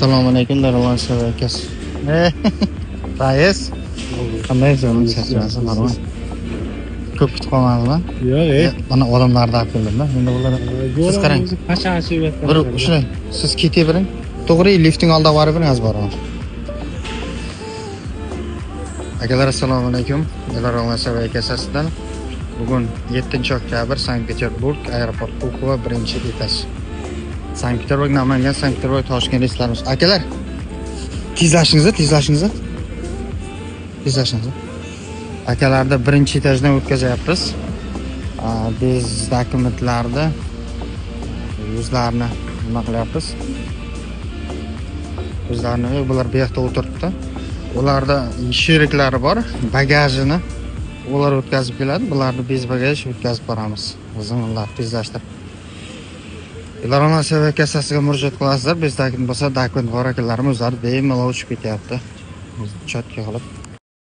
Assalomu alaykum, Darvon akasi. Rais, qandaysiz? Charchamaysiz, normal. Ko'p kutib qolmadimmi? Yo'q, ey. Mana odamlarni olib keldim-da. Endi bular, siz qarang. Qachon. Bir shunday, siz ketavering. To'g'ri, lifting oldiga borib bering, hozir boraman. Akalar, assalomu alaykum. Darvon akasidan. Bugun 7-oktyabr, Sankt-Peterburg aeroport Pulkovo 1-etaj. Sankt-Peterburg, Namangan, Sankt-Peterburg, Toshkent reyslarimiz. Akalar, tezlashingiz, tezlashingiz. Tezlashingiz. Akalarni 1-etajdan o'tkazyapmiz. Biz dokumentlarni yuzlarini nima qilyapmiz? O'zlarini bular bu yoqda o'tiribdi. Ularda sheriklari bor, bagajini ular o'tkazib keladi, bularni без багаж o'tkazib boramiz. Ular tezlashtirib. Iloji kassasiga murojaat qilasizlar. Без документ bo'lsa, dokument bor akalarimiz o'zlari bemalol uchib ketyapti. Чётко qilib.